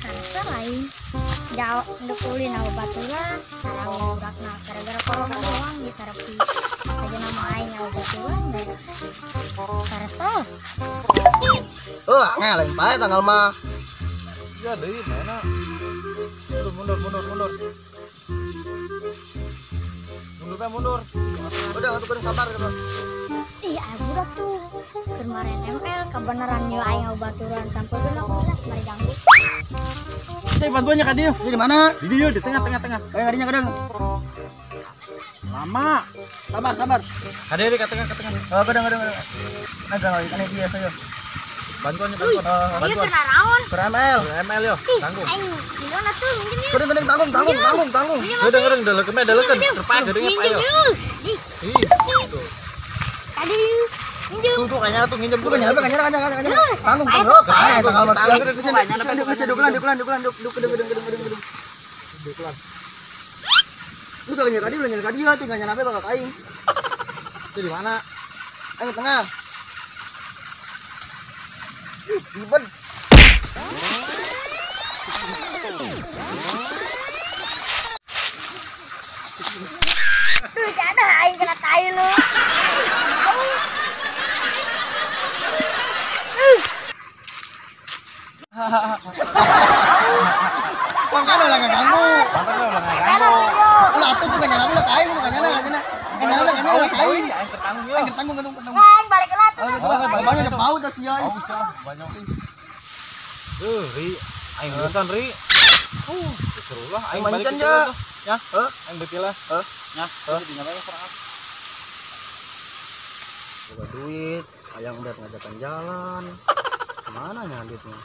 Karena lain jauh ngekulin aku baturan sarang burakna gara-gara corona doang di sarapi aja nama aing aku baturan deh karasa. Oh, ngeleng bae tanggal mah. Ya deui mana? Mundur mundur mundur. Mundur bae mundur. Udah atuh kuring sabar gitu. Ih, aing budak tuh kemarin ML kebenaran yo aing aku baturan sampai dulu aku lah mari ganggu. Saya bantuannya ka dieu. Di mana? Di dieu di tengah-tengah tengah. Ayo ngadinya kadang. Lama. Sabar, sabar. Ka dieu ka tengah, ka tengah. Oh, kadang kadang kadang. Ada lagi kan biasa yo. Bantuannya bantuan. Bantuan. Iya raon. Per ML. ML yo, tanggung. Aing di mana tuh minjem yo. Kadang kadang tanggung tanggung tanggung tanggung. Kadang kadang dalekeun mah dalekeun. Terpae geuning apa yo. Ih. Tadi minjem. Tuh kayaknya tuh nginjem tuh kayaknya kayaknya kayaknya. Tanggung tanggung. Kayak tanggal mas. Sini dukulan dukulan duk gedeng gedeng gedeng gedeng gedeng. Dukulan. Lu kalau nyari kadi, lu nyari kadi ya tuh nggak nyampe bakal aing. Itu di mana? Aing tengah. Ih, ribet. Tuh ada aing kena tai lu. Makanya lah nggak ganggu. Makanya lah nggak ganggu. Ulah atuh tuh nggak nyampe lah aing tuh nggak nyampe nggak nyampe nggak nyampe lah aing. Aing ketanggung ketanggung ketanggung. Aing balik ke lah tuh. Banyak yang bau tas ya. Bau sih banyak. Ri, aing urusan ri. Seru lah aing balik ke ya. Ya, aing balik lah. Ya, di nyampe kurang. Boga duit, ayang udah ngajakan jalan. Kemana nya duitnya?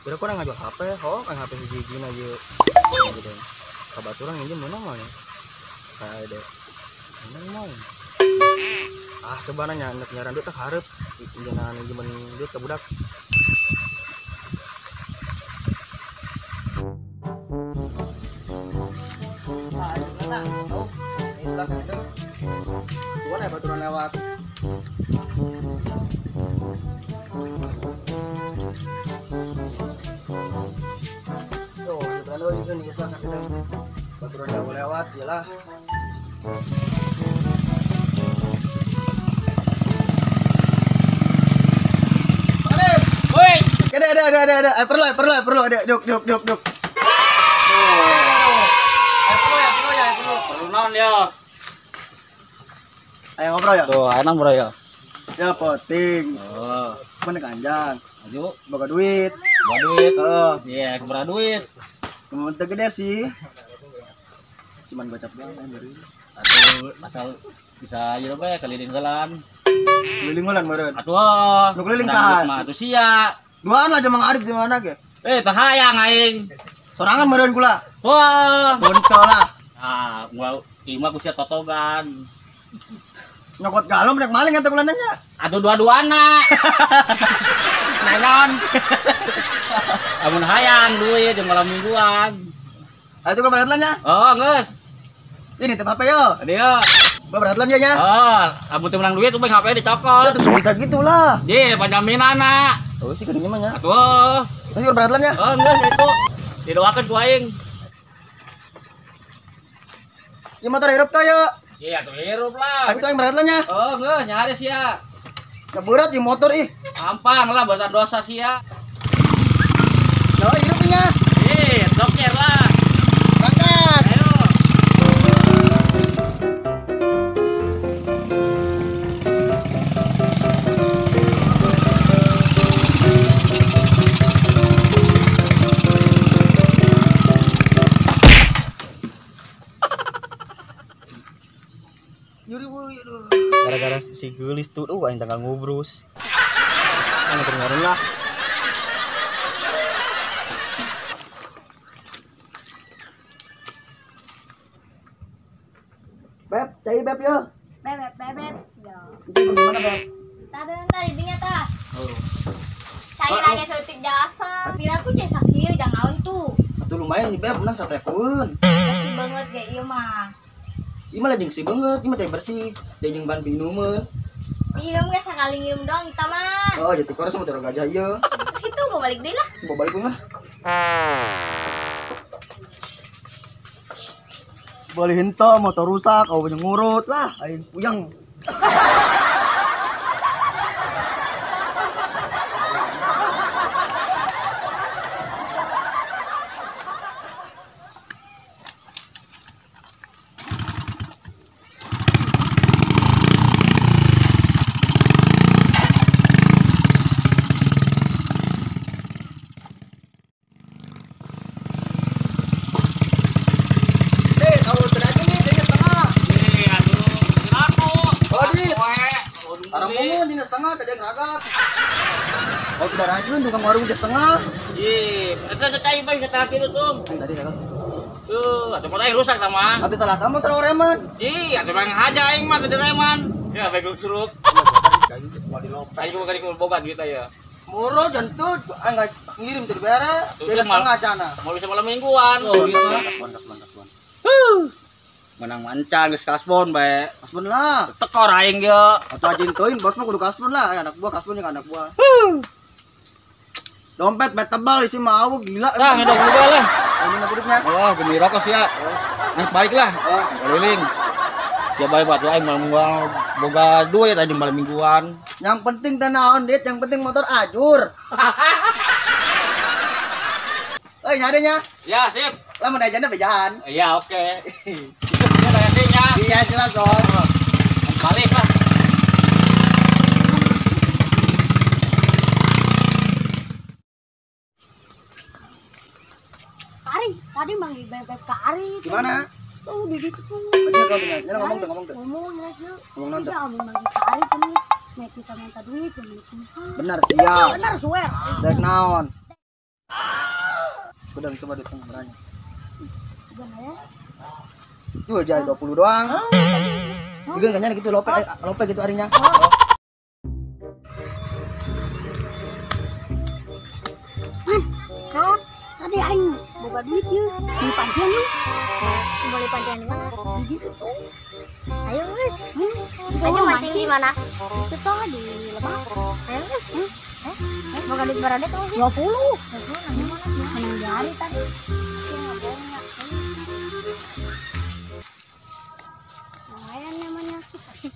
Kira kau ngajual HP, oh kan HP hiji-hijina ieu. Gitu. Kabaturan nginjem meunang mah nya. Kayak deh. Meunang mau. Ah, coba nanya nek nyaran duit teh hareup. Injeuna nginjemen duit ka budak. Ah, nah, oh. Ini lah kan itu. Gua baturan lewat. Baturan jauh lewat, iyalah. Woi, ada. Perlu, ada. Duk. Duk. Perlu ya, perlu. Perlu naon ya? Ayo ngobrol ya. Tuh, ayo ngobrol ya. Ya penting. Oh. Mana kanjang? Maju. Boga duit. Boga duit. Heeh. Iya, keberapa duit? Cuma gede sih. Cuman gocap doang kan dari. Atuh asal bisa ieu bae keliling jalan. Keliling jalan meureun. Atuh. Nu keliling saha? Mah atuh sia. Duaan lah jeung Mang Arif di mana ge? Teh hayang aing. Sorangan meureun kula. Wah. Buntel lah. Ah, moal ieu mah ku sia totogan. Nyokot galon rek maling eta kula nanya. Atuh dua-duana. Nanyon. Amun hayang duit jeung malam mingguan. Atuh kula berat nya. Oh, geus. Ini teh HP yo. Dia. Gua berat nya. Oh, amun teu menang duit tuh HP dicokot. Ya tentu bisa gitulah. Ye, panjaminana. Oh, sih geuning mah nya. Atuh. Terus gua berat nya. Oh, geus itu. Didoakeun ku aing. Ya motor hirup teh yo. Iya, tuh hirup lah. Tapi tuh yang berat nya. Oh, geus nyari sia. Ya berat di motor ih. Gampang lah berat dosa sia. Yo, hirupnya. Ih, dokter lah. Berangkat. Ayo. Nyuri woi, aduh. Gara-gara si geulis tuh, aing tanggal ngubrus. Aing dengerin lah. Beb, cai beb yo. Beb, beb, yo. Itu bagaimana, Beb? Tadi tadi dinya tah. Oh. Cai lagi seutik jasa. Kira aku cai sakieu jangan naon tuh. Atuh lumayan nih, Beb, menang satekeun. Bersih banget ge ieu mah. Ieu mah lajeng sih banget, ieu mah cai bersih, cai jeung ban pinumeun. Iya, geus sakali ngirim doang kita mah. Oh, jadi kores motor gajah ieu. Itu bawa balik deui lah. Bawa balik lah. Boleh henteu motor rusak, kau punya ngurut lah, aing puyeng. Oh tidak rajin tukang warung di setengah. Iya, saya cai bae setengah kilo tuh. Tadi kan. Tuh, atuh motor rusak sama. Atuh salah sama motor reman. Iya, atuh bang haja aing mah teu reman. Ya bego suruk. Aing mah kali boga duit aya. Murah jentut, aing ngirim teu dibere, jadi setengah cana. Mau bisa malam mingguan. Oh, kasbon. Menang mancan geus kasbon bae. Kasbon lah. Tekor aing ge. Atuh ajin teuing bos mah kudu kasbon lah, anak buah kasbon jeung anak buah. Dompet bet tebal isi mau gila. Tah ngedok juga lah. Ini duitnya. Oh, beli rokok sia. Naik balik lah. Keliling. Sia bae batu aing malam mingguan boga duit aja malam mingguan. Yang penting teh naon dit, yang penting motor ajur. Oi, nyarinya. Ya, sip. Lah mun ajana bejahan. Iya, oke. Iya jelas dong. Balik lah. Ari, tadi manggil bebek ke Ari. Gimana? Tuh di situ tuh. Ngomong tuh, ngomong tuh. Ngomong aja. Ngomong nanti. Iya, manggil ke Ari tuh. Nek kita minta duit, minta. Benar siap. Benar swear. Dek naon. Udah coba duit berani. Gimana ya? Jual jadi 20 doang. Juga kayaknya gitu lope lope gitu harinya. Man, naon? Tadi aing boga duit yeuh. Beli pancian yeuh. Beli pancian di mana? Di situ tuh. Ayo guys. Ayo mancing di mana? Itu tuh di lebak. Ayo guys. Boga duit berapa tuh sih? 20. 20 nang mana? Menang di hari tadi. Lumayan namanya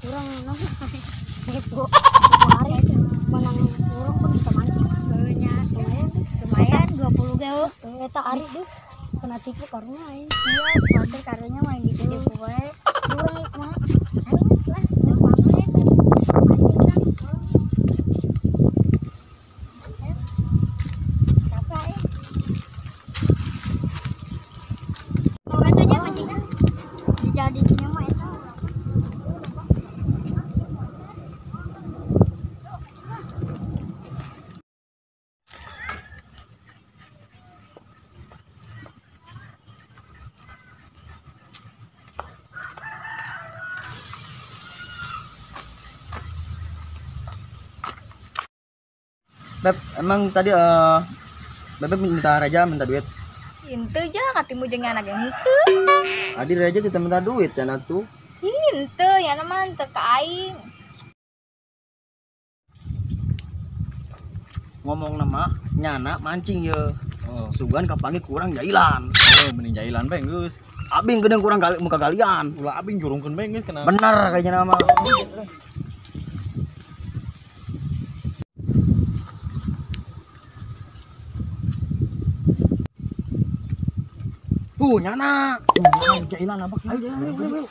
kurang nong gitu hari menang kurang pun bisa mancing banyak lumayan 20 geo eta ari deh kena tipu karunya aing sia batur karunya main ditipu wae kurang ieu mah ayo geus lah leuwang we mancing lah siapa eh eta aja mancingna dijadi dinya mah eta. Beb, emang tadi Bebek minta Raja minta duit? Henteu ja katimu jeung anak yang henteu. Adi Raja tidak minta duit ya tuh. Henteu ya mah henteu ka aing. Ngomong nama nyana mancing ye. Oh. Sugan kapangi kurang jailan. Oh, mending jailan bae geus. Abing geuning kurang gali muka galian. Ulah abing jurungkeun bae geus kena. Bener kayaknya nama. Tuh nyana. Jailan apa? Ayo, ayo, ayo.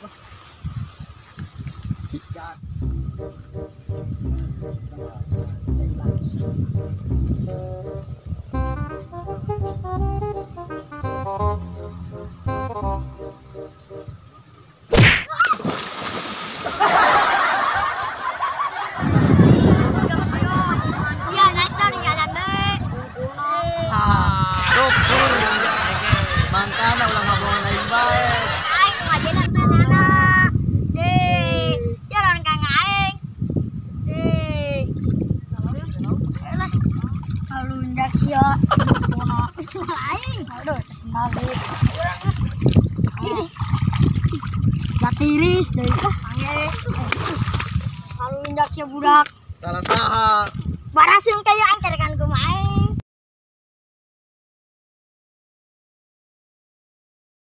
Tiris dari ah. Kalau indah Budak sia budak. Salah saha.